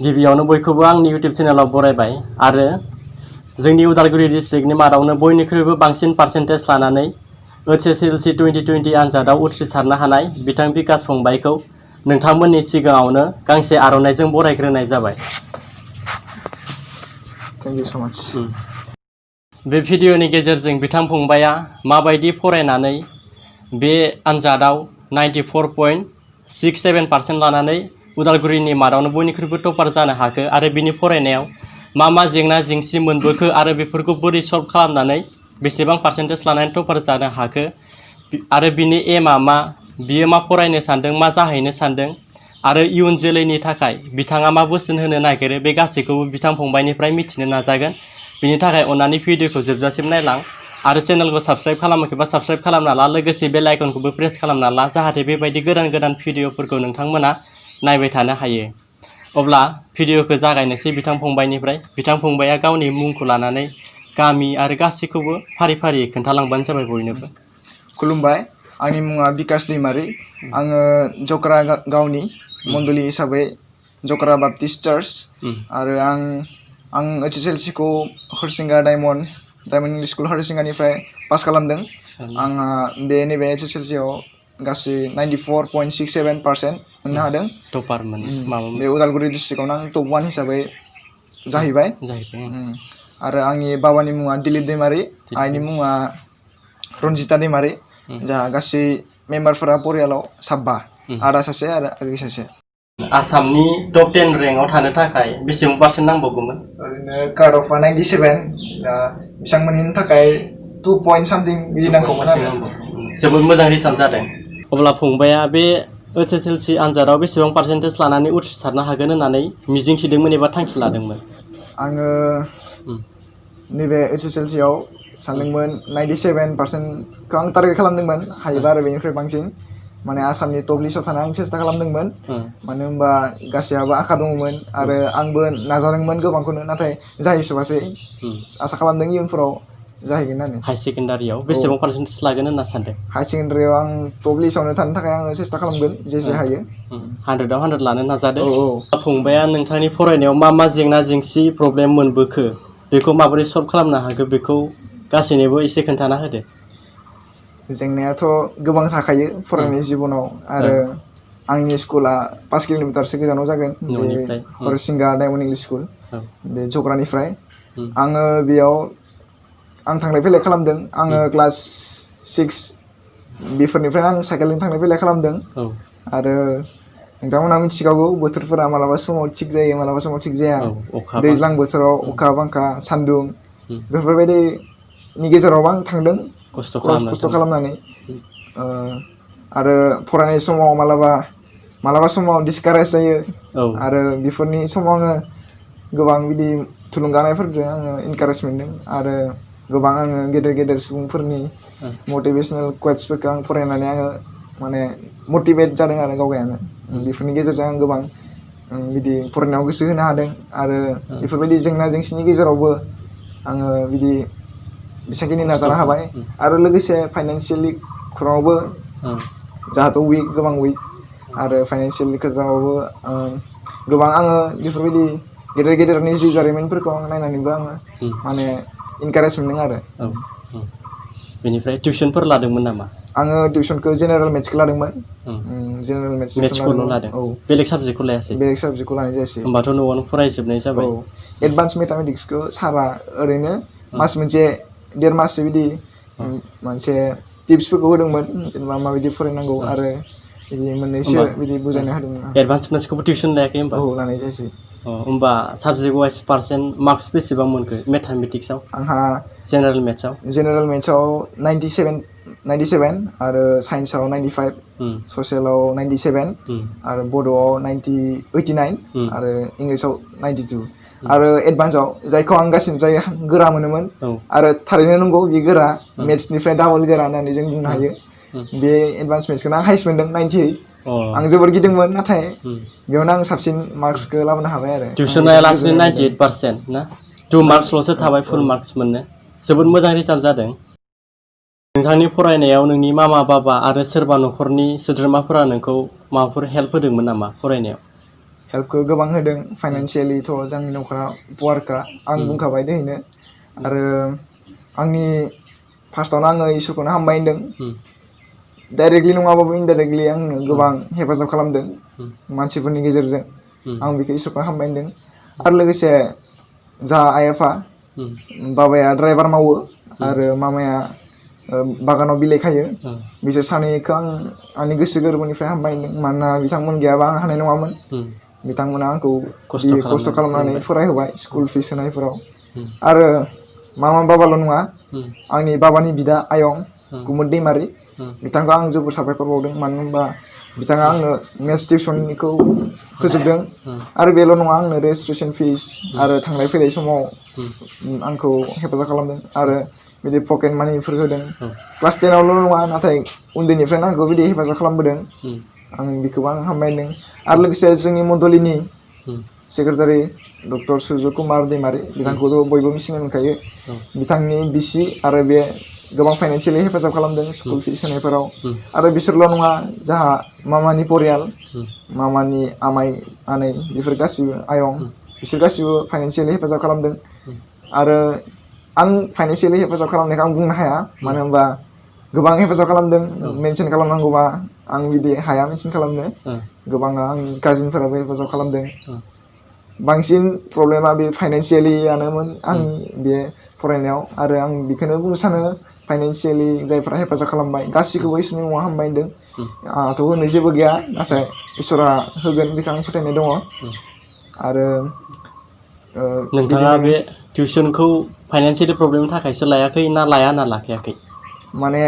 गिबियावनो बयखौबो आंनि इउट्यूब चेनेलाव बरायबाय आरो जोंनि उदालगुरि डिस्ट्रिक्टनि मादावनो बयनिख्रुइबो बांसिन पार्सेन्टेज लानानै HSLC 2020 आनजादाव उथ्रिसारनो हानाय बिथां बिकास फंबायखौ नोंथांमोननि सिगाङावनो गांसे आर'नाइजों बरायग्रोनाय जाबाय। Thank you so much. बे भिडिअनि गेजेरजों बिथां फंबाया माबायदि फरायनानै बे आनजादाव 94.67% लानानै उदालगुरिनि मादावनो बयनिख्रुइबो टपार जानो हाखो आरो बिनि फरायनायाव मा जेंना जेंसि मोनबोखो आरो बेफोरखौ बोरै सल्भ खालामनानै बेसेबां पार्सेन्टेज लानानै टपार जानो हाखो आरो बिनि एमआ मा बियो मा फरायनो सानदों मा जाहैनो सानदों आरो इयुन जोलैनि थाखाय बिथाङा मा बोसोन होनो नागिरो बे गासैखौबो बिथां फंबायनिफ्राय मिथिनो नाजागोन। बिनि थाखाय अन्नानै भिडिअखौ जोबजासिम नायलां आरो चेनेलखौ साबस्क्राइब खालामाखैबा साबस्क्राइब खालामना ला लोगोसे बेल आइकनखौबो प्रेस खालामना ला जाहाथे बेबायदि गोदान भिडिअफोरखौ नोंथांमोना नायबाय थानो हायो। अब्ला भिडिअखौ जागायनोसै बिथां फंबायनिफ्राय। बिथां फंबाया गावनि मुंखौ लानानै गामि आरो गासैखौबो फारि फारि खोन्थालांबानो जाबाय बयनोबो। खुलुमबाय, आंनि मुङा बिकाश दैमारी। आङो जकरा गावनि मण्डली हिसाबै जकरा बाप्टिस्ट चार्च आरो आं HSLC खौ हरिसिंगा डायमन्ड इंलिश स्कुल हरिसिंगानिफ्राय पास खालामदों। आंहा बे नैबे HSLC आव गासै 94.67% मोननो हादों। टपारमोन बे उदालगुरि डिस्ट्रिक्टआवनो आं टप 1 हिसाबै जाहैबाय। आरो आंनि बाबानि मुङा दिलीप दैमारी, आइनि मुङा रनजिता दैमारी। जोंहा गासै मेम्बारफोरा परियालाव 7 आदा सासे आरो आगै सासे। आसामनि टप 10 रेंकआव थानो थाखाय बेसेबां पार्सेन्ट नांबावगौमोन? ओरैनो काट अफआ 97, दा बिथांमोननि थाखाय 2 पइन्ट सामथिं बिदि नांगौमोन आरो। जोबोद मोजां रिजाल्ट जादों। अब्ला फंबाया बे HSLC आनजादाव बेसेबां पार्सेन्टेज लानानै उथ्रिसारनो हागोन होननानै मिजिं थिदोंमोन एबा थांखि लादोंमोन? आङो नैबे HSLC आव सानदोंमोन 97%खौ आं टारगेट खालामदोंमोन, हायोबा आरो बेनिफ्राय बांसिन माने आसामनि टप लिस्टआव थानो आं सेस्था खालामदोंमोन। मानो होनबा गासैहाबो आखा दङमोन आरो आंबो नाजादोंमोन गोबांखौनो, नाथाय जाहैस'वासै। आसा खालामदों इयुनफोराव जाहैगोन होननानै। हाई सेकेन्डारियाव बेसेबां पार्सेन्टेज लागोन होनना सानदों? हाई सेकेन्डारियाव आं टप लिस्टआवनो थानो थाखाय आङो सेस्था खालामगोन जेसे हायो। 100आव 100 लानो नाजादो। फंबाया नोंथांनि फरायनायाव मा जेंना जेंसि प्रब्लेम मोनबोखो बेखौ माबोरै सल्भ खालामनो हाखो बेखौ गासैनोबो एसे खोन्थाना होदो। जेंनायाथ' गोबां थाखायो फरायनाय जिबनाव आरो आंनि स्कुला 5 किल'मिटारसो गोजानाव जागोन, बे हरिसिंगा डायमन्ड इंलिश स्कुल, बे जग्रानिफ्राय। आङो बेयाव आं थांलाय फैलाय खालामदों। आङो क्लास 6 बेफोरनिफ्राय आं साइकेलजों थांलाय फैलाय खालामदों। आरो नोंथांमोना मिथिखागौ बोथोरफोरा मालाबा समाव थिग जायो मालाबा समाव थिग जाया। दैज्लां बोथोराव अखा बांखा सान्दुं बेफोरबायदिनि गेजेरावबो आं थांदों खस्थ' खालामनानै। आरो फरायनाय समाव मालाबा समाव डिसकारेज जायो आरो बेफोरनि समाव आङो गोबां बिदि थुलुंगानायफोरजों आङो इनकारेज मोनदों आरो गोबां आङो गेदेर सुबुंफोरनि मटिभेशनेल क्व'ट्सफोरखौ आं फरायनानै आङो माने मटिभेट जादों आरो गावगायानो। बेफोरनि गेजेरजों आं गोबां बिदि फरायनायाव गोसो होनो हादों आरो बेफोरबायदि जेंना जेंसिनि गेजेरावबो आङो बिदि बेसेबांखिनि नाजानो हाबाय। आरो लोगोसे फाइनान्सियेलि खौराङावबो जाहाथ' गोबां उइक आरो फाइनान्सियेलि खौराङावबो गोबां आङो बेफोरबायदि गेदेरनि जिउ जारिमिनफोरखौ आं नायनानैबो आङो माने इनकारेज मोनदों आरो। बेनिफ्राय टिउसनफोर लादोंमोन नामा? आङो टिउसनखौ जेनेरेल मेथ्सखौ लादोंमोन। जेनेरेल मेथ्सखौल' लादों? बेलेग साबजेक्टखौ लायासै? बेलेग साबजेक्टखौ लानाय जायासै। होमबाथ' न'आवनो फरायजोबनाय जाबाय। एडभान्स मेथामेटिक्सखौ सारा ओरैनो मास मोनसे 1.5 माससो बिदि मोनसे टिप्सफोरखौ होदोंमोन, जेनेबा माबायदि फरायनांगौ आरो बिदि मोननैसो बिदि बुजायना होदोंमोन। एडभान्स मेथ्सखौबो टिउसन लायाखै होमबा? लानाय जायासै। होमबा साबजेक्ट वाइस पार्सेन्ट मार्क्स बेसेबां मोनखो मेथामेटिक्सआव? आंहा जेनेरेल मेथ्सआव 97 आरो साइन्सआव 95, ससियेलाव 97 आरो बड'आव 89 आरो इंलिसाव 92 आरो एडभान्सआव जायखौ आं गासैनिफ्राय गोरा मोनोमोन आरो थारैनो नंगौ बे गोरा, मेथ्सनिफ्राय डाबल गोरा होननानै जों बुंनो हायो। बे एडभान्स मेथ्सखौनो आं हाइस्ट मोनदों 98। आं जोबोर गिदोंमोन, नाथाय बेयावनो आं साबसिन मार्क्सखौ लाबोनो हाबाय आरो। टिउसन लायालासिनो 98% ना? 2 मार्क्सल'सो थाबाय फुल मार्क्स मोननो। जोबोद मोजां रिजाल्ट जादों। नोंथांनि फरायनायाव नोंनि मामा बाबा आरो सोरबा न'खरनि सोद्रोमाफोरा नोंखौ माबाफोर हेल्प होदोंमोन नामा फरायनायाव? हेल्पखौ गोबां होदों फाइनान्सियेलिथ' जोंनि न'खरा पुवारखा आं बुंखाबाय दहायनो आरो आंनि फार्स्टआवनो आङो इसोरखौनो हामबाय होनदों डाइरेक्टलि नङाबाबो इनडाइरेक्टलि आंनो गोबां हेफाजाब खालामदों मानसिफोरनि गेजेरजों आं बेखौ इसोरखौ हामबाय होनदों आरो लोगोसे जा आइ आफा बाबाया ड्राइभार मावो आरो मामाया बागानाव बिलाइ खायो बिसोर सानैखौ आं आंनि गोसो गोरबोनिफ्राय हामबाय होनदों मानोना बिथांमोन गैयाबा आं हानाय नङामोन बिथांमोना आंखौ खस्थ' खालामनानै फरायहोबाय स्कुल फिस होनायफोराव आरो मामा बाबाल' नङा आंनि बाबानि बिदा आयं कुमुद दैमारि बिथांखौ आं जोबोद साबायखर बावदों मानो होनबा बिथाङा आंनो मेथ्स टिउसनखौ होजोबदों आरो बेल' नङा आंनो रेजिस्ट्रेसन फिस आरो थांलाय फैलाय समाव आंखौ हेफाजाब खालामदों आरो बिदि पकेट मानिफोर होदों क्लास 10आवल' नङा नाथाय उन्दैनिफ्रायनो आंखौ बिदि हेफाजाब खालामबोदों आं बेखौबो आं हामबाय होनदों आरो लोगोसे जोंनि मण्डलिनि सेक्रेटारि डक्टर सुर्य कुमार दैमारि बिथांखौथ' बयबो मिथिनो मोनखायो बिथांनि बिसि आरो बे गोबां फाइनान्सियेलि हेफाजाब खालामदों स्कुल फिस होनायफोराव आरो बिसोरल' नङा जाहा मामानि परियाल मामानि आमाइ आनै बेफोर गासिबो आयं बिसोर गासिबो फाइनान्सियेलि हेफाजाब खालामदों आरो आं फाइनान्सियेलि हेफाजाब खालामनायखौ आं बुंनो हाया मानो होनबा गोबां हेफाजाब खालामदों मेनसन खालामनांगौबा आं बिदि हाया मेनसन खालामनो गोबाङा आं काजिनफोराबो हेफाजाब खालामदों बांसिन प्रब्लेमा बे फाइनान्सियेलियानोमोन आंनि बे फरायनायाव आरो आं बेखौनो बुंनो सानो फाइनान्सियेलि जायफ्रा हेफाजाब खालामबाय गासिखौबो इसोरनि मुङाव हामबाय होनदों आंहाथ' होनो जेबो गैया नाथाय इसोरा होगोन बेखौ आं फोथायनाय दङ आरो नोंथाङा बे टिउसनखौ फाइनान्सियेलि प्रब्लेमनि थाखायसो लायाखै ना लाया होनना लाखायाखै माने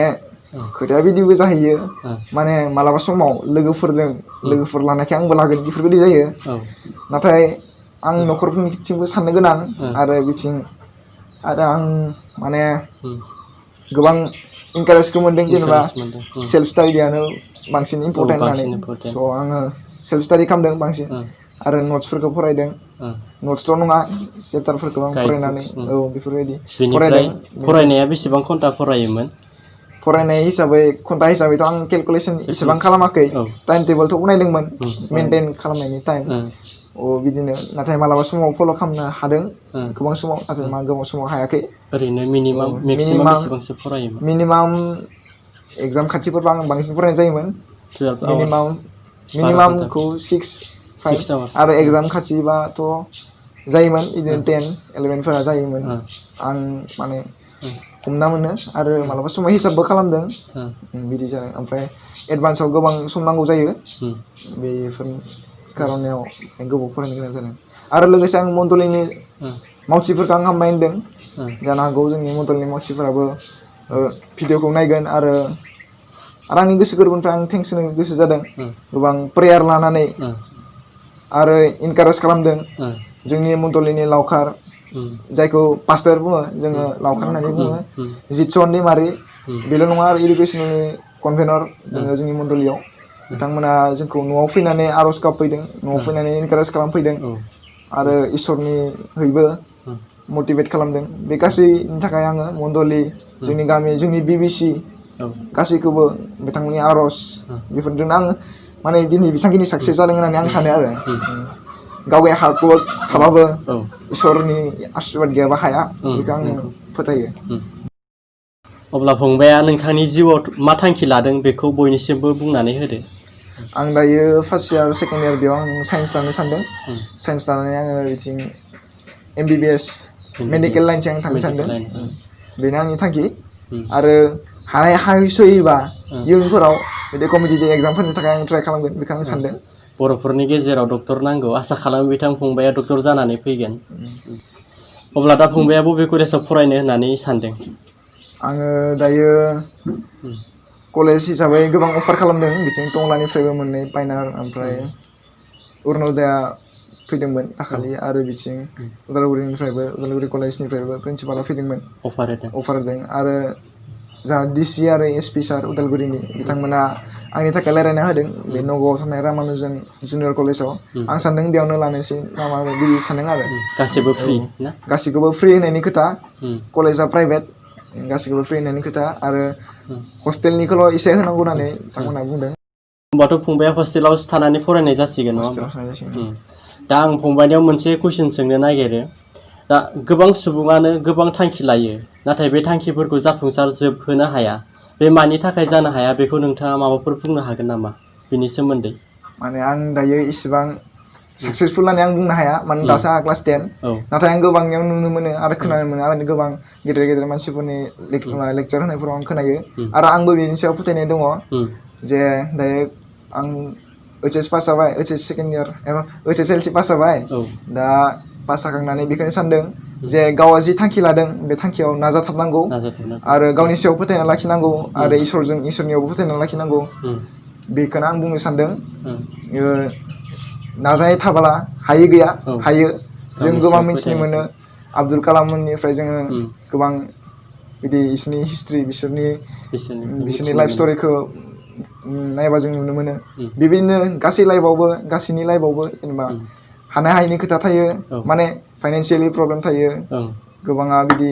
खोथाया बिदिबो जाहैयो माने मालाबा समाव लोगोफोर लानायखाय आंबो लागोन बेफोरबायदि जायो नाथाय आं न'खरफोरनिथिंबो साननो गोनां आरो बिथिं आरो आं माने गोबां इनकारेजखौ मोनदों जेनेबा सेल्फ स्टाडियानो बांसिन इम्परटेन्ट होननानै स' आङो सेल्फ स्टाडि खालामदों बांसिन आरो नट्सफोरखौ फरायदों नट्सल' नङा चेप्टारफोरखौ आं फरायनानै बेफोरबायदि फरायदों फरायनाया बेसेबां घन्टा फरायोमोन फरायनाय हिसाबै घन्टा हिसाबैथ' आं केलकुलेसन इसेबां खालामाखै टाइम टेबोलथ' बनायदोंमोन मेनटेन खालामनायनि टाइम बिदिनो नाथाय मालाबा समाव फल' खालामनो हादों गोबां समाव नाथाय गोबां समाव हायाखै ओरैनो मेक्सिमाम बेसेबांसो फरायोमोन मिनिमाम एग्जाम खाथिफोरबा आं बांसिन फरायनाय जायोमोन 12 मिनिमामखौ 6-5 आरो एग्जाम खाथिबाथ' जायोमोन बिदिनो 10-11फोरा जायोमोन आं माने हमना मोनो आरो मालाबा समाव हिसाबबो खालामदों बिदि जादों ओमफ्राय एडभान्सआव गोबां सम नांगौ जायो बेफोर कारनाव गोबाव फरायनो गोनां जादों आरो लोगोसे आं मण्डलिनि मावथिफोरखौ आं हामबाय होनदों जानो हागौ जोंनि मण्डलनि मावथिफोराबो भिडिअखौ नायगोन आरो आंनि गोसो गोरबोनिफ्राय आं थेंक्स होनो गोसो जादों गोबां प्रेयार लानानै आरो इनकारेज खालामदों जोंनि मण्डलिनि लावखार जायखौ पास्टर बुङो जोङो लावखार होननानै बुङो जितसन दैमारि बेल' नङा आरो इडुकेसननि कनभेनर दङ जोंनि मण्डलियाव बिथांमोना जोंखौ न'आव फैनानै आर'ज गाबफैदों न'आव फैनानै इनकारेज खालामफैदों आरो इसोरनि हैबो मटिभेट खालामदों बे गासैनि थाखाय आङो मण्डलि जोंनि गामि जोंनि BBC गासैखौबो बिथांमोननि आर'ज बेफोरजोंनो आङो माने दिनै बेसेबांखिनि साक्सेस जादों होननानै आं सानो आरो गावनि हार्डवर्क थाबाबो इसोरनि आशीर्बाद गैयाबा हाया बेखौ आं फोथायो अब्ला फंबाया नोंथांनि जिउआव मा थांखि लादों बेखौ बयनिसिमबो बुंनानै होदो आं दायो फार्स्ट इयार सेकेन्ड इयार बेयाव आं साइन्स लानो सानदों साइन्स लानानै आङो बिथिं MBBS मेडिकेल लाइनथिं आं थांनो सानदों बेनो आंनि थांखि आरो हायोबा इयुनफोराव बिदि कम्पिटिटिभ एग्जामफोरनि थाखाय आं ट्राइ खालामगोन बेखौ आं सानदों बर'फोरनि गेजेराव डक्टर नांगौ आसा खालामो बिथां फंबाया डक्टर जानानै फैगोन अब्ला दा फंबाया बबे कलेजाव फरायनो होननानै सानदों आङो दायो कलेज हिसाबै गोबां अफार खालामदों बिथिं टंलानिफ्रायबो मोननै फाइनाल ओमफ्राय अरुण'दया फैदोंमोन दाखालि आरो बिथिं उदालगुरि कलेजनिफ्रायबो प्रिन्सिपाला फैदोंमोन अफार होदों आरो जोंहा DC आरो SP सार उदालगुरिनि बिथांमोना आंनि थाखाय रायज्लायना होदों बे नगावआव थानाय रामानुजन जुनियर कलेजाव आं सानदों बेयावनो लानोसै नामा बिदि सानदों आरो गासिखौबो फ्रि होनायनि खोथा कलेजा प्राइभेट गासिखौबो फ्रि होनायनि खोथा आरो हस्टेलनिखौल' एसे होनांगौ होननानै बिथांमोनहा बुंदों होमबाथ' फंबाया हस्टेलाव थानानै फरायनाय जासिगोन नङा होमबा दा आं फंबायनियाव मोनसे कुइसन सोंनो नागिरो दा गोबां सुबुङानो गोबां थांखि लायो नाथाय बे थांखिफोरखौ जाफुंसार जोबहोनो हाया बे मानि थाखाय जानो हाया बेखौ नोंथाङा माबाफोर बुंनो हागोन नामा बिनि सोमोन्दै माने आं दायो इसिबां सक्सेसफुल होननानै आं बुंनो हाया माने दासो आंहा क्लास 10 नाथाय आं गोबांनियाव नुनो मोनो आरो खोनानो मोनो आरो गोबां गेदेर गेदेर मानसिफोरनि लेक्चार होनायफोराव आं खोनायो आरो आंबो बेनि सायाव फोथायनाय दङ जे दायो आं HS पास जाबाय HS सेकेन्ड इयार एबा HSLC पास जाबाय दा पास जाखांनानै बेखौनो सानदों जे गावआ जि थांखि लादों बे थांखियाव नाजाथाबनांगौ आरो गावनि सायाव फोथायना लाखिनांगौ आरो इसोरनियावबो फोथायना लाखिनांगौ बेखौनो आं बुंनो सानदों नाजानाय थाबोला हायै गैया हायो जों गोबां मिथिनो मोनो आब्दुल कालाम मोननिफ्राय जोङो गोबां बिदि बिसोरनि हिस्ट्रि बिसोरनि लाइफ स्ट'रिखौ नायबा जों नुनो मोनो बेबायदिनो गासैनि लाइफआवबो जेनेबा हानाय हायिनि खोथा थायो माने फाइनान्सियेलि प्रब्लेम थायो गोबाङा बिदि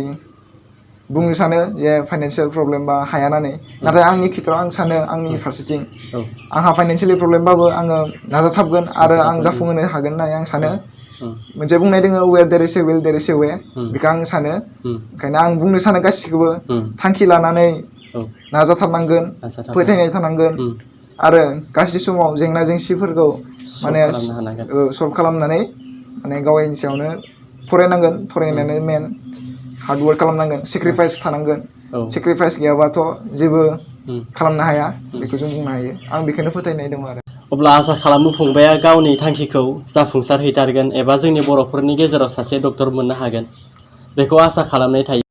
बुंनो सानो जे फाइनान्सियेल प्रब्लेम बा हाया होननानै नाथाय आंनि खेथ्रआव आं सानो आंनि फारसेथिं आंहा फाइनान्सियेलि प्रब्लेमबाबो आङो नाजाथाबगोन आरो आं जाफुंहोनो हागोन होननानै आं सानो मोनसे बुंनाय दोङो where there is a will there is a way बेखौ आं सानो ओंखायनो आं बुंनो सानो गासिखौबो थांखि लानानै नाजाथाबनांगोन फोथायनाय थानांगोन आरो गासै समाव जेंना जेंसिफोरखौ माने सल्भ खालामनानै माने गावनि सायावनो फरायनांगोन फरायनायानो मेन हार्डवर्क खालामनांगोन सेक्रिफाइस थानांगोन सेक्रिफाइस गैयाबाथ' जेबो खालामनो हाया बेखौ जों बुंनो हायो आं बेखौनो फोथायनाय दङ आरो अब्ला आसा खालामो फंबाया गावनि थांखिखौ जाफुंसार हैथारगोन एबा जोंनि बर'फोरनि गेजेराव सासे डक्टर मोननो हागोन बेखौ आसा खालामनाय थायो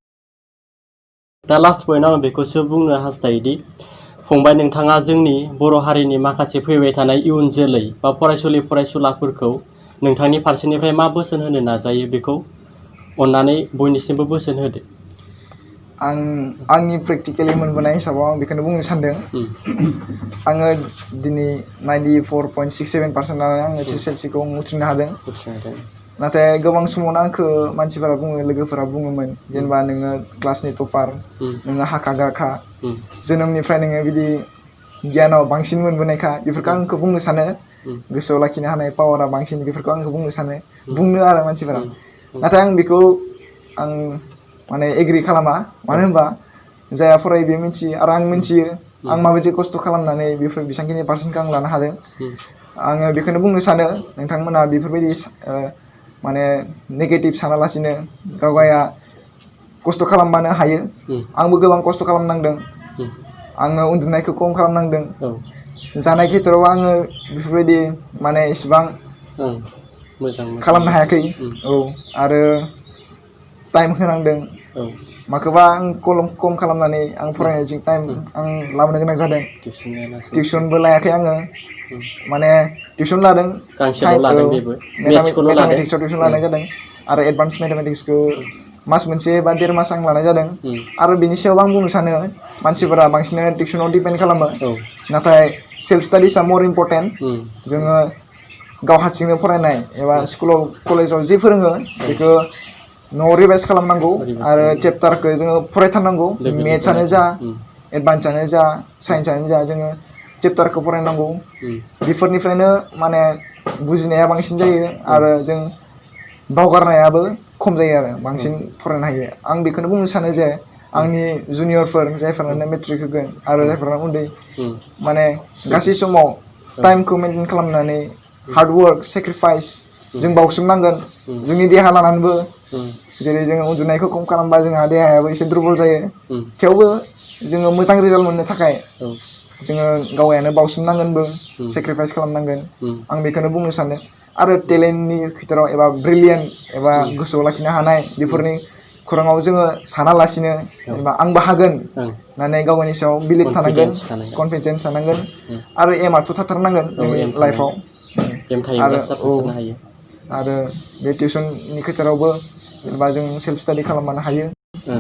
दा लास्ट पइन्टआव आं बेखौसो बुंनो हास्थायोदि फंबाय नोंथाङा जोंनि बर' हारिनि माखासे फैबाय थानाय इयुन जोलै बा फरायसुलि फरायसुलाफोरखौ नोंथांनि फारसेनिफ्राय मा बोसोन होनो नाजायो बेखौ अन्नानै बयनिसिमबो बोसोन होदो आं आंनि प्रेक्टिकेलि मोनबोनाय हिसाबाव आं बेखौनो बुंनो सानदों आङो दिनै 94.67% लानानै आङो HSLCखौ उथ्रिनो हादों नाथाय गोबां समावनो आंखौ मानसिफोरा बुङो लोगोफोरा बुङोमोन जेनेबा नोङो क्लासनि टपार नोङो हाखा गारखा जोनोमनिफ्राय नोङो बिदि गियानाव बांसिन मोनबोनायखा बेफोरखौ आंखौ बुंनो सानो गोसोआव लाखिनो हानाय पावारा बांसिन बेफोरखौ आंखौ बुंनो सानो बुंनो आरो मानसिफोरा नाथाय आं बेखौ आं माने एग्रि खालामा मानो होनबा जाया फरायो बे मिथियो आरो आं मिथियो आं माबायदि खस्थ' खालामनानै बेफोर बेसेबांखिनि पार्सेन्टखौ आं लानो हादों आङो बेखौनो बुंनो सानो नोंथांमोना बेफोरबायदि माने नेगेटिभ सानालासिनो गावगाया खस्थ' खालामबानो हायो आंबो गोबां खस्थ' खालामनांदों आङो उन्दुनायखौ खम खालामनांदों जानाय खेथ्रआव आङो बेफोरबायदि माने इसिबां खालामनो हायाखै आरो टाइम होनांदों माखौबा आं खम खालामनानै आं फरायनायजों टाइम आं लाबोनो गोनां जादों टिउसनबो लायाखै आङो माने टिउसन लादों मेथामेटिक्सआव टिउसन लानाय जादों आरो एडभान्स मेथामेटिक्सखौ मास मोनसे बा 1.5 मास आं लानाय जादों आरो बिनि सायाव आं बुंनो सानो मानसिफोरा बांसिनानो टिउसनाव डिपेन्ड खालामो नाथाय सेल्फ स्टाडिसआ मर इम्परटेन्ट जोङो गाव हारसिंनो फरायनाय एबा स्कुलाव कलेजाव जि फोरोङो बेखौ न'आव रिभाइस खालामनांगौ आरो चेप्टारखौ जोङो फरायथारनांगौ मेथ्सआनो जा एडभान्सआनो जा साइन्सआनो जा जोङो चेप्टारखौ फरायनांगौ बेफोरनिफ्रायनो माने बुजिनाया बांसिन जायो आरो जों बावगारनायाबो खम जायो आरो बांसिन फरायनो हायो आं बेखौनो बुंनो सानो जे आंनि जुनियरफोर जायफोरानो मेट्रिक होगोन आरो जायफोरा उन्दै माने गासै समाव टाइमखौ मेनटेन खालामनानै हार्डवर्क सेक्रिफाइस जों बावसोमनांगोन जोंनि देहा लानानैबो जेरै जोङो उन्दुनायखौ खम खालामबा जोंहा देहायाबो एसे दुरबल जायो थेवबो जोङो मोजां रिजाल्ट मोननो थाखाय जोङो गावयानो बावसोमनांगोनबो सेक्रिफाइस खालामनांगोन आं बेखौनो बुंनो सानो आरो टेलेन्टनि खेथ्रआव एबा ब्रिलियेन्ट एबा गोसोआव लाखिनो हानाय बेफोरनि खौराङाव जोङो सानालासिनो जेनेबा आंबो हागोन होननानै गावनि सायाव बिलिभ थानांगोन कनफिडेन्स थानांगोन आरो एमआथ' थाथारनांगोन जोंनि लाइफआव आरो बे टिउसननि खेथ्रआवबो जेनेबा जों सेल्फ स्टाडि खालामनो हायो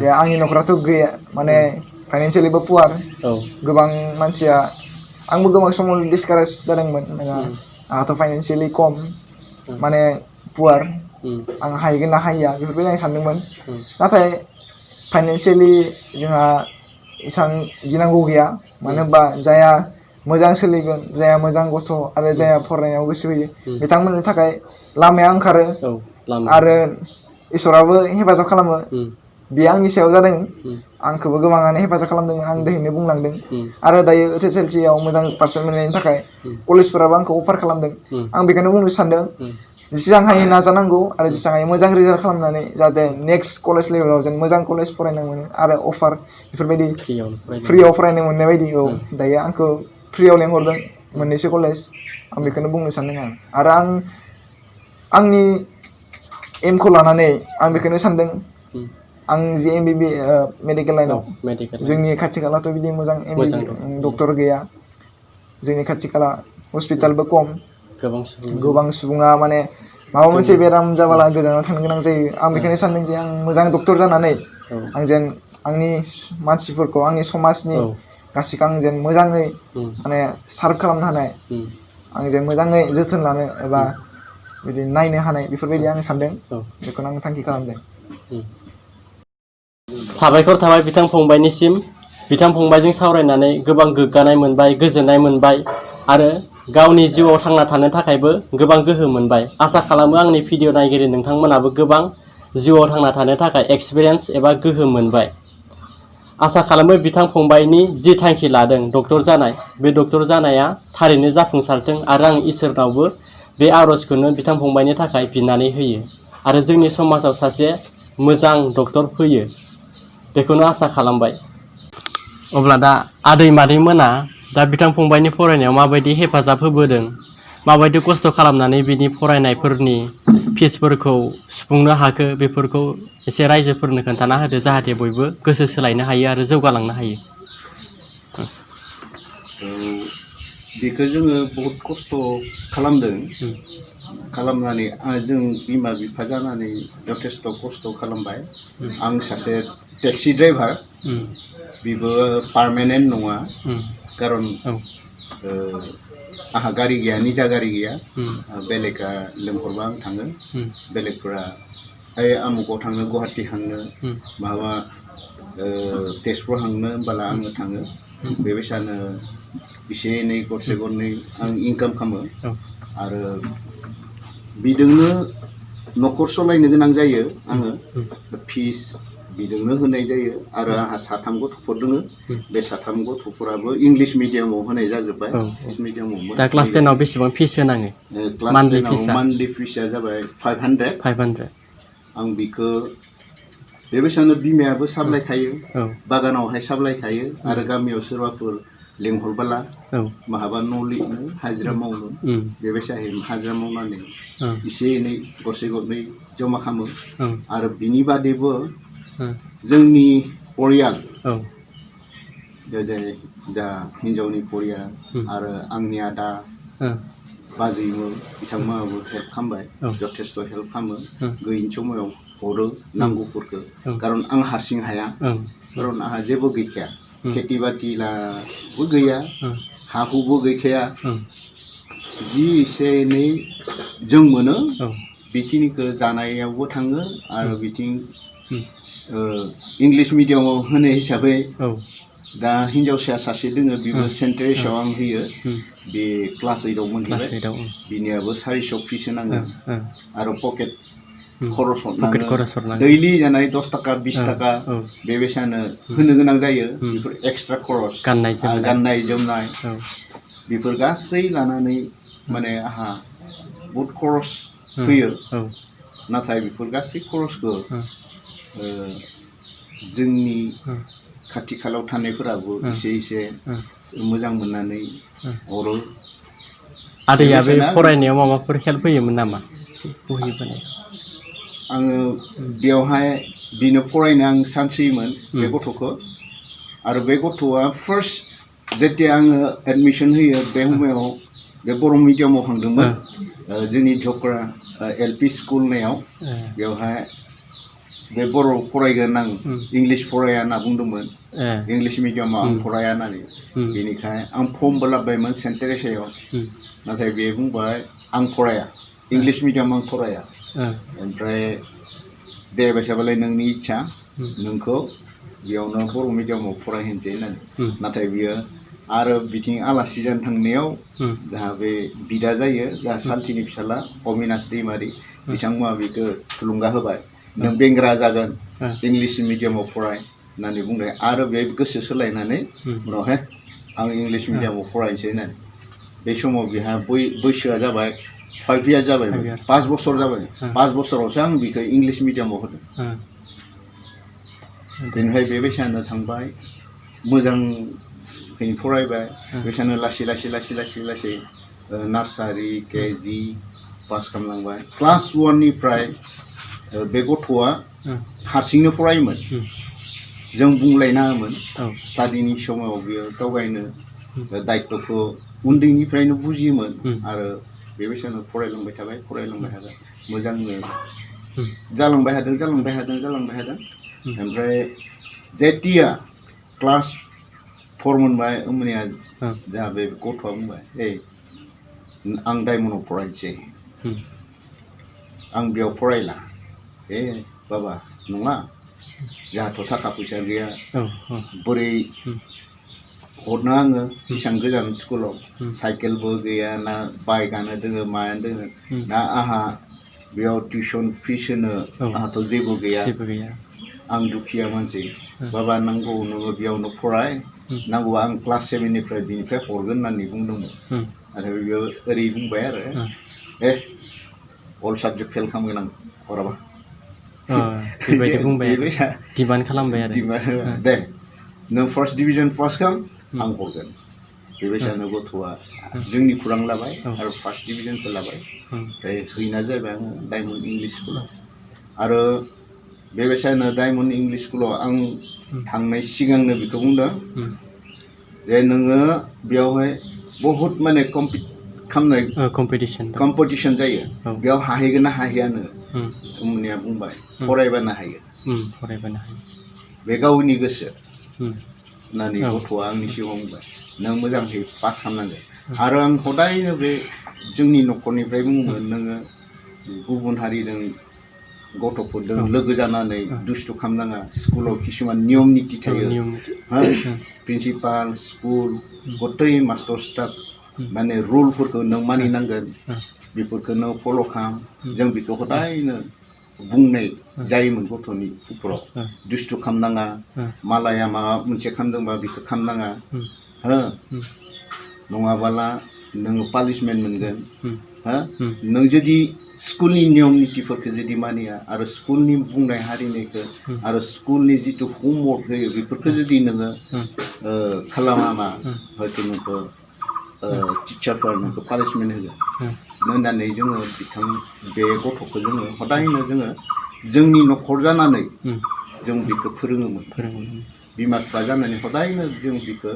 दे आंनि न'खराथ' गैया माने फाइनान्सियेलिबो पुवार गोबां मानसिया आंबो गोबां समाव डिसकारेज जादोंमोन आंहाथ' फाइनान्सियेलि खम माने पुवार आं हाहैगोन ना हाहैया बेफोरबायदि आं सानदोंमोन नाथाय फाइनान्सियेलि जोंहा एसेबां गिनांगौ गैया मानो होनबा जाया मोजां सोलिगोन जाया मोजां गथ' आरो जाया फरायनायाव गोसो होयो बिथांमोननि थाखाय लामाया ओंखारो आरो इसोराबो हेफाजाब खालामो बेयो आंनि सायाव जादों आंखौबो गोबाङानो हेफाजाब खालामदोंमोन आं दहायनो बुंलांदों आरो दायो HSLC आव मोजां पारसेन्ट मोननायनि थाखाय कलेजफोराबो आंखौ अफार खालामदों आं बेखौनो बुंनो सानदों जेसेबां हायो नाजानांगौ आरो जेसेबां हायो मोजां रिजाल्ट खालामनानै जाहाथे नेक्स्ट कलेज लेभेलाव जों मोजां कलेज फरायनो मोनो आरो अफार बेफोरबायदि फ्रियाव फरायनो मोननाय बायदि दायो आंखौ फ्रियाव लेंहरदों मोननैसो कलेज आं बेखौनो बुंनो सानदों आरो आंनि एमखौ लानानै आं बेखौनो सानदों आं जे मेडिकेल लाइनाव जोंनि खाथि खालाथ' बिदि मोजां डक्टर गैया जोंनि खाथि खाला हस्पिटालबो खम गोबां सुबुङा माने माबा मोनसे बेराम जाबोला गोजानाव थांनो गोनां जायो आं बेखौनो सानदों जे आं मोजां डक्टर जानानै आं जेन आंनि मानसिफोरखौ आंनि समाजनि गासैखौ आं जेन मोजाङै माने सार्भ खालामनो हानाय आं जेन मोजाङै जोथोन लानो एबा बिदि नायनो हानाय बेफोरबायदि आं सानदों बेखौनो आं थांखि खालामदों साबायखर थाबाय बिथां फंबायनिसिम बिथां फंबायजों सावरायनानै गोबां गोग्गानाय मोनबाय गोजोननाय मोनबाय आरो गावनि जिउआव थांना थानो थाखायबो गोबां गोहो मोनबाय आसा खालामो आंनि भिडिअ नायगिरि नोंथांमोनाबो गोबां जिउआव थांना थानो थाखाय एक्सपिरियेन्स एबा गोहो मोनबाय आसा खालामो बिथां फंबायनि जि थांखि लादों डक्टर जानाय बे डक्टर जानाया थारैनो जाफुंसारथों आरो आं इसोरनावबो बे आर'जखौनो बिथां फंबायनि थाखाय बिनानै होयो आरो जोंनि समाजाव सासे मोजां डक्टर फैयो बेखौनो आसा खालामबाय अब्ला दा आदै मादैमोना दा बिथां फंबायनि फरायनायाव माबायदि हेफाजाब होबोदों माबायदि खस्थ' खालामनानै बिनि फरायनायफोरनि फिसफोरखौ सुफुंनो हाखो बेफोरखौ एसे रायजोफोरनो खोन्थाना होदो जाहाथे बयबो गोसो सोलायनो हायो आरो जौगालांनो हायो बेखौ जोङो बहुत खस्थ' खालामदों खालामनानै जों बिमा बिफा जानानै जथेस्थ' खस्थ' खालामबाय आं सासे टेक्सि ड्राइभार बेबो पार्मानेन्ट नङा खारन आंहा गारि गैया निजा गारि गैया बेलेगा लेंहरबा आं थाङो बेलेगफोरा ओइ आमुगाव थांनो गुवाहाटि थांनो माबा तेजपुर थांनो होनबाला आङो थाङो बेबायसानो एसे एनै गरसे गरनै आं इनकाम खालामो आरो बिजोंनो न'खर सालायनो गोनां जायो आङो फिस बिजोंनो होनाय जायो आरो आंहा 3 गथ'फोर दङ बे 3 गथ'फोराबो इंलिश मिडियामाव होनाय जाजोब्बाय इंलिश मिडियामाव दा क्लास 10 आव बेसेबां फिस होनाङो क्लास 10 आव मान्थलि फिसआ जाबाय 500 आं बिखौ बेबायसानो बिमायाबो सामलायखायो बागानावहाय सामलायखायो आरो गामियाव सोरबाफोर लेंहरबोला माहाबा न' लिरनो हाजिरा मावनो बेबायसाहै हाजिरा मावनानै एसे एनै गरसे गरनै जमा खालामो आरो बिनि बादैबो जोंनि परियाल जा हिन्जावनि परियाल आरो आंनि आदा बाजैमोन बिथांमोनाबो हेल्प खालामबाय जथेस्थ' हेल्प खालामो गैयिनि समायाव हरो नांगौफोरखौ खारन आं हारसिं हाया खारन आंहा जेबो गैखाया खेथि बाथिलाबो गैया हा हुबो गैखाया जि एसे एनै जों मोनो बेखिनिखौ जानायावबो थाङो आरो बिथिं इंलिश मिडियामाव होनाय हिसाबै दा हिन्जावसाया सासे दोङो बेबो सेन्ट टेरेसायाव आं होयो बे क्लास 8 आव मोनहैबाय बिनियाबो 400 फिस होनाङो आरो पकेट खरस हरनाङो दैलि जानाय 10 थाखा 20 थाखा बेबायसानो होनो गोनां जायो बेफोर एक्सट्रा खरस गाननाय जोमनाय बेफोर गासै लानानै माने आहा बहुत खरस फैयो नाथाय बेफोर गासै खरसखौ जोंनि खाथि खालायाव थानायफोराबो एसे एसे मोजां मोननानै हरो आदैया बे फरायनायाव माबाफोर हेल्प होयोमोन नामा आङो बेयावहाय बिनो फरायनो आं चान्स होयोमोन बे गथ'खौ आरो बे गथ'आ फार्स्ट जेथिया आङो एडमिसन होयो बे समायाव बे बर' मिडियामाव थांदोंमोन जोंनि जकरा एलपि स्कुल होननायाव बेवहाय बे बर' फरायगोन आं इंलिश फराया होनना बुंदोंमोन इंलिश मिडियामाव आं फराया होननानै बेनिखाय आं फर्मबो लाबोबायमोन सेन्ट टेरेसायाव नाथाय बे बुंबाय आं फराया इंलिश मिडियामाव आं फराया ओमफ्राय दे बायसाबालाय नोंनि इच्छा नोंखौ बेयावनो बर' मिडियामाव फरायहोनोसै होननानै नाथाय बियो आरो बिथिं आलासि जानो थांनायाव जाहा बे बिदा जायो जाहा सान्थिनि फिसाला अबिनाश दैमारि बिथांमोना बेखौ थुलुंगा होबाय नों बेंग्रा जागोन इंलिश मिडियामाव फराय होननानै बुंबाय आरो बे गोसो सोलायनानै उनावहाय आं इंलिश मिडियामाव फरायनोसै होननानै बे समाव बिहा बैसोआ जाबाय 5 years जाबाय 5 बोसोर जाबाय 5 बोसोरावसो आं बिखौ इंलिश मिडियामाव होदों बेनिफ्राय बेबायसानो थांबाय मोजां फरायबाय बेबायसानो लासै नार्सारि केजि पास खालामलांबाय क्लास 1 निफ्राय बे गथ'आ हारसिंनो फरायोमोन जों बुंलायनाङामोन स्टाडिनि समाव बियो गावगायनो दायित्वखौ उन्दैनिफ्रायनो बुजियोमोन आरो बेबायसानो फरायलांबाय थाबाय मोजांनो जालांबाय हादों ओमफ्राय जेतिया क्लास 4 मोनबाय होमबानिया जोंहा बे गथ'आ बुंबाय आं डायमन्डआव फरायनोसै आं बेयाव फरायला बाबा नङा जोंहाथ' थाखा फैसा गैया बोरै हरनो आङो बेसेबां गोजान स्कुलाव साइकेलबो गैया ना बाइकआनो दोङो मायानो दोङो ना आहा बेयाव टिउसन फिस होनो आहाथ' जेबो गैया आं दुखिया मानसि बाबा नांगौ नोङो बेयावनो फराय नांगौबा आं क्लास 7 निफ्राय बिनिफ्राय हरगोन होननानै बुंदोंमोन आरो बेयो ओरै बुंबाय आरो अल साबजेक्ट फेल खालामगोन आं हराबा बेबायदि बुंबाय डिमान्ड खालामबाय आरो दे नों फार्स्ट डिभिजन पास खालाम आं हरगोन बेबायसानो गथ'आ जोंनि खौरां लाबाय आरो फार्स्ट डिभिजनखौ लाबाय ओमफ्राय हैना जाबाय आङो डायमन्ड इंलिश स्कुलाव आरो बेबायसानो डायमन्ड इंलिश स्कुलाव आं थांनाय सिगांनो बेखौ बुंदों जे नोङो बेयावहाय बहुत माने कम्पिटिसन जायो बेयाव हाहैगोन ना हाहैयानो उमनिया बुंबाय फरायबानो हायो बे गावनि गोसो होननानै गथ'आ आंनि सिगाङाव बुंबाय नों मोजाङै पास खालामनांगोन आरो आं हदायनो बे जोंनि न'खरनिफ्राय बुङोमोन नोङो गुबुन हारिजों गथ'फोरजों लोगो जानानै दुस्थु खालामनाङा स्कुलाव किसुमान नियम निति थायो प्रिन्सिपाल स्कुल गतै मास्टार स्टाफ माने रुलफोरखौ नों मानिनांगोन बेफोरखौ नों फल' खालाम जों बेखौ हदायनो बुंनाय जायोमोन गथ'नि उपराव दुस्थु खालामनाङा मालाया माबा मोनसे खालामदोंबा बेखौ खालामनाङा नङाबाला नोङो पानिशमेन्ट मोनगोन नों जुदि स्कुलनि नियम नितिफोरखौ जुदि मानिया आरो स्कुलनि बुंनाय हारिनायखौ आरो स्कुलनि जिथु हमवर्क होयो बेफोरखौ जुदि नोङो खालामाबा हयथ' नोंखौ टिचारफोरा नोंखौ पानिशमेन्ट होगोन होननानै जोङो बे गथ'खौ जोङो हदायनो जोङो जोंनि न'खर जानानै जों बेखौ फोरोङोमोन बिमा बिफा जानानै हदायनो जों बेखौ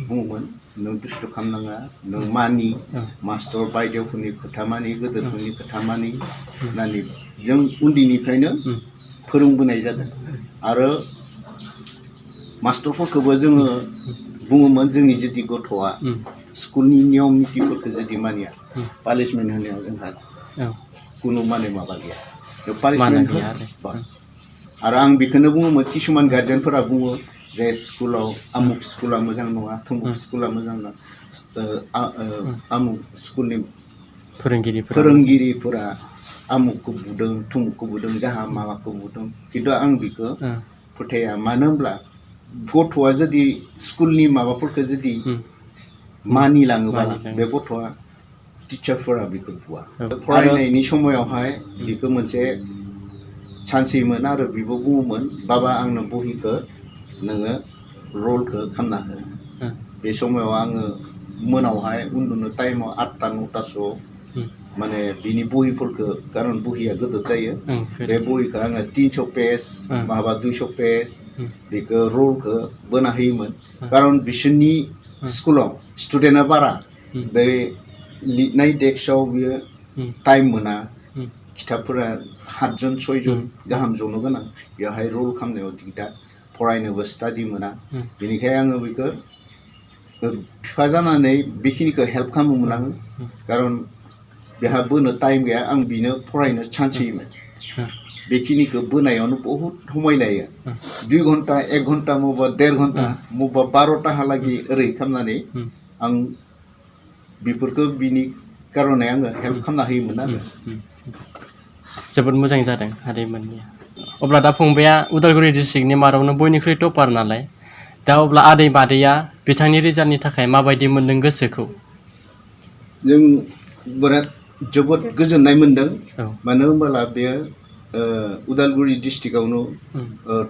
बुङोमोन नों दुस्थु खालामनाङा नों मानि मास्टर बायदेवफोरनि खोथा मानि गोदोरफोरनि खोथा मानि होननानै जों उन्दैनिफ्रायनो फोरोंबोनाय जादों आरो मास्टरफोरखौबो जोङो बुङोमोन जोंनि जुदि गथ'आ स्कुलनि नियम नितिफोरखौ जुदि मानिया पानिशमेन्ट होनायाव जोंहा खुनु माने माबा गैया पानिशमेन्ट हो बास आरो आं बेखौनो बुङोमोन किसुमान गार्जेनफोरा बुङो जे स्कुलाव आमुक स्कुला मोजां नङा थुमुक स्कुला मोजां नङा आमुक स्कुलनि फोरोंगिरिफोरा आमुकखौ बुदों थुमुकखौ बुदों जाहा माबाखौ बुदों खिन्थु आं बेखौ फोथाया मानो होनब्ला गथ'आ जुदि स्कुलनि माबाफोरखौ जुदि मानिलाङोबा बे गथ'आ टिचारफोरा बेखौ बुवा फरायनायनि समायावहाय बेखौ मोनसे सानसेमोन आरो बेबो बुङोमोन बाबा आंनो बहिखौ नोङो रलखौ खालामना हो बे समाव आङो मोनावहाय उन्दुनो टाइमाव 8टा 9टासोआव माने बिनि बहिफोरखौ खारन बहिया गोदोर जायो बे बहिखौ आङो 300 पेज माबा 200 पेज बेखौ रलखौ बोना होयोमोन खारन बिसोरनि स्कुलाव स्टुडेन्टआ बारा बे लिरनाय डेस्कआव बियो टाइम मोना खिथाबफोरा 7 जन 6 जन गाहाम जनो गोनां बेवहाय रल खालामनायाव दिगदार फरायनोबो स्टाडि मोना बेनिखायनो आङो बेखौ बिफा जानानै बेखिनिखौ हेल्प खालामोमोन आङो खारन बेहा बोनो टाइम गैया आं बिनो फरायनो चान्स होयोमोन बेखिनिखौ बोनायावनो बहुत समय लायो 2 घन्टा 1 घन्टा मबा 1.5 घन्टा मबा 12टाहालागै ओरै खालामनानै आं बेफोरखौ बिनि कारणे आङो हेल्प खालामना होयोमोन आरो जोबोद मोजां जादों हारिमोननिया अब्ला दा फंबाया उदालगुरि डिस्ट्रिक्टनि मादावनो बयनिख्रुइ टपार नालाय दा अब्ला आदै मादैया बिथांनि रिजाल्टनि थाखाय माबायदि मोनदों गोसोखौ जों बिराद जोबोद गोजोननाय मोनदों मानो होनबोला बेयो उदालगुरि डिस्ट्रिक्टआवनो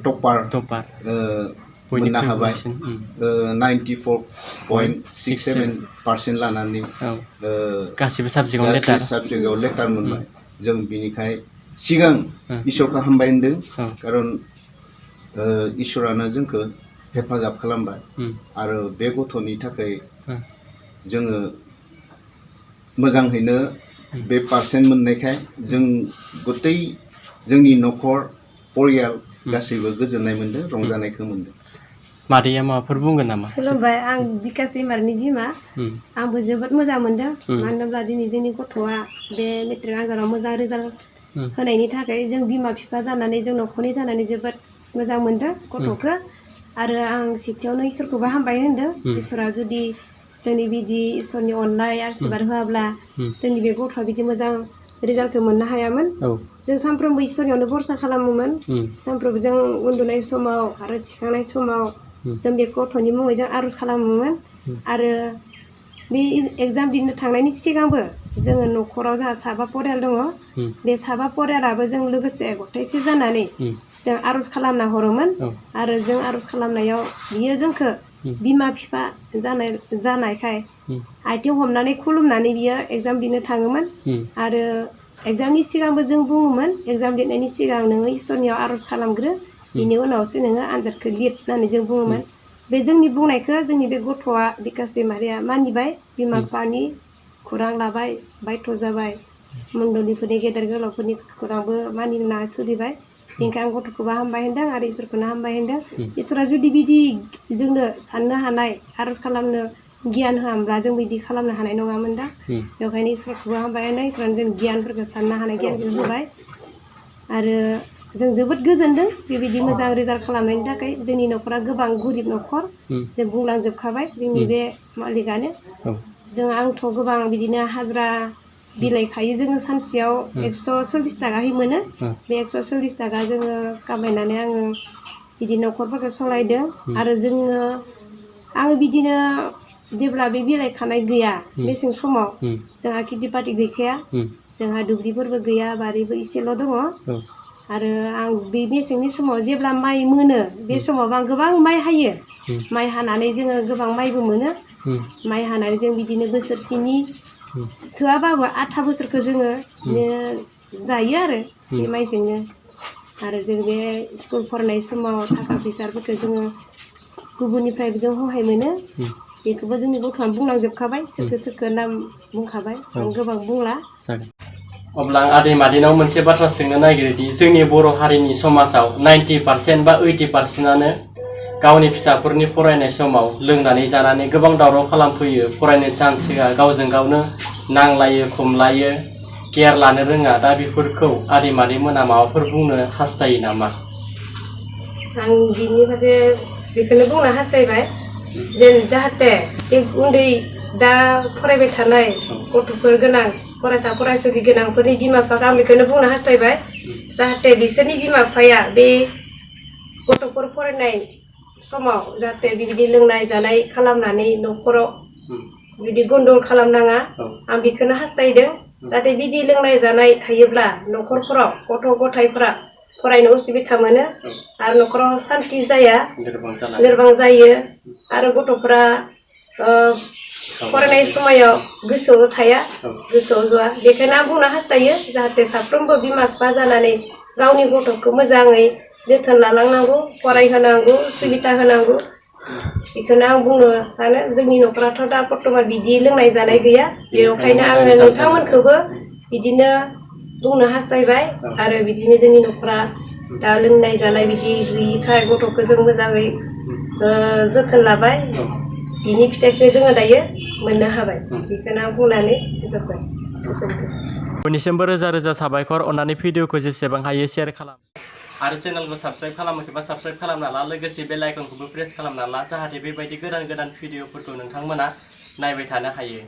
टपार मोननो हाबाय 94.67% लानानै गासिबो साबजेक्टआव लेटार मोनबाय जों बिनिखाय सिगां इसोरखौ हामबाय होनदों कारन इसोरानो जोंखौ हेफाजाब खालामबाय आरो बे गथ'नि थाखाय जोङो मोजाङैनो बे पार्सेन्ट मोननायखाय जों गतै जोंनि न'खर परियाल गासैबो गोजोननाय मोनदों रंजानायखौ मोनदों मादैया माबाफोर बुंगोन नामा खुलुमबाय आं बिकास दैमारिनि बिमा आंबो जोबोद मोजां मोनदों मानो होनब्ला दिनै जोंनि गथ'आ बे मेट्रिक आनजादाव मोजां रिजाल्ट होनायनि थाखाय जों बिमा बिफा जानानै जों न'खरनि जानानै जोबोद मोजां मोनदों गथ'खौ आरो आं सेथियावनो इसोरखौबो हामबाय होनदों इसोरा जुदि जोंनि बिदि इसोरनि अननाय आशीर्बाद होआब्ला जोंनि बे गथ'आ बिदि मोजां रिजाल्टखौ मोननो हायामोन जों सानफ्रोमबो इसोरनियावनो भरसा खालामोमोन सानफ्रोमबो जों उन्दुनाय समाव आरो सिखांनाय समाव जों बे गथ'नि मुङै जों आर'ज खालामोमोन आरो बे एग्जाम दिनो थांनायनि सिगांबो जोङो न'खराव जोंहा साबा परियाल दङ बे साबा परियालाबो जों लोगोसे गथायसे जानानै जों आर'ज खालामना हरोमोन आरो जों आर'ज खालामनायाव बियो जोंखौ बिमा बिफा जानायखाय आथिं हमनानै खुलुमनानै बियो एग्जाम दिनो थाङोमोन आरो एग्जामनि सिगांबो जों बुङोमोन एग्जाम लिरनायनि सिगां नोङो इसोरनियाव आर'ज खालामग्रो बिनि उनावसो नोङो आनजादखौ लिर होननानै जों बुङोमोन बे जोंनि बुंनायखौ जोंनि बे गथ'आ बिकास दैमारिया मानिबाय बिमा बिफानि खौरां लाबाय बायथ' जाबाय मण्डलिफोरनि गेदेर गोलावफोरनि खौरांबो मानिना सोलिबाय बेनिखायनो आं गथ'खौबो हामबाय होनदों आरो इसोरखौनो हामबाय होनदों इसोरा जुदि बिदि जोंनो साननो हानाय आर'ज खालामनो गियान होआमोनब्ला जों बिदि खालामनो हानाय नङामोन दा बेखायनो इसोरखौबो हामबाय होनदों इसोरानो जों गियानफोरखौ साननो हानाय गियानखौ होबाय आरो जों जोबोद गोजोनदों बेबायदि मोजां रिजाल्ट खालामनायनि थाखाय जोंनि न'खरा गोबां गरिब न'खर जों बुंलांजोबखाबाय जोंनि बे मालिकआनो जों आंथ' गोबां बिदिनो हाजिरा बिलाइ खायो जोङो सानसेयाव 140 थाखाहै मोनो बे 140 थाखा जोङो कामायनानै आङो बिदि न'खरफोरखौ सालायदों आरो आङो बिदिनो जेब्ला बे बिलाइ खानाय गैया मेसें समाव जोंहा खेथि बाथि गैखाया जोंहा दुब्लिफोरबो गैया बारिबो इसेल' दङ आरो आं बे मेसेंनि समाव जेब्ला माइ मोनो बे समाव आं गोबां माइ हायो माइ हानानै जोङो गोबां माइबो मोनो माइ हानानै जों बिदिनो बोसोरसेनि थोआबाबो आधा बोसोरखौ जोङो जायो आरो बे माइजोंनो आरो जों बे स्कुल फरायनाय समाव थाखा फैसाफोरखौ जोङो गुबुननिफ्रायबो जों सहाय मोनो बेखौबो जोंनि गथ'आ बुंलांजोबखाबाय सोरखो नाम बुंखाबाय आं गोबां बुंला अब्ला आं आदै मादैनाव मोनसे बाथ्रा सोंनो नागिरोदि जोंनि बर' हारिनि समाजाव 90% बा 80%आनो गावनि फिसाफोरनि फरायनाय समाव लोंनानै जानानै गोबां दावराव खालामफैयो फरायनो चान्स होआ गावजों गावनो नांलायो खमलायो केयार लानो रोङा दा बेफोरखौ आदै मादैमोना माबाफोर बुंनो हास्थायो नामा आं बिनि बागै बेखौनो बुंनो हास्थायबाय जेन जाहाथे बे उन्दै दा फरायबाय थानाय गथ'फोर गोनां फरायसा फरायसुलि गोनांफोरनि बिमा बिफाखौ आं बेखौनो बुंनो हास्थायबाय जाहाथे बिसोरनि बिमा बिफाया बे गथ'फोर फरायनाय समाव जाहाथे बिबायदि लोंनाय जानाय खालामनानै न'खराव बिदि गन्दगल खालामनाङा आं बेखौनो हास्थायदों जाहाथे बिदि लोंनाय जानाय थायोब्ला न'खरफोराव गथ' गथायफोरा फरायनो उसुबिदा मोनो आरो न'खराव सान्थि जाया लोरबां जायो आरो गथ'फोरा फरायनाय समायाव गोसोआव थाया गोसोआव ज'आ बेखायनो आं बुंनो हास्थायो जाहाथे साफ्रोमबो बिमा बिफा जानानै गावनि गथ'खौ मोजाङै जोथोन लानांगौ फरायहोनांगौ सुबिदा होनांगौ बेखौनो आं बुंनो सानो जोंनि न'खराथ' दा बर्तमान बिदि लोंनाय जानाय गैया बेखायनो आङो नोंथांमोनखौबो बिदिनो बुंनो हास्थायबाय आरो बिदिनो जोंनि न'खरा दा लोंनाय जानाय बिदि गैयिखाय गथ'खौ जों मोजाङै जोथोन लाबाय बिनि फिथाइखौ जोङो दायो मोननो हाबाय बेखौनो आं बुंनानै फोजोबबाय बयनिसिमबो रोजा रोजा साबायखर अन्नानै भिडिअखौ जेसेबां हायो शेयार खालाम आरो चेनेलखौ साबस्क्राइब खालामाखैबा साबस्क्राइब खालामना ला लोगोसे बेल आइकनखौबो प्रेस खालामना ला जाहाथे बेबायदि गोदान गोदान भिडिअफोरखौ नोंथांमोना नायबाय थानो हायो।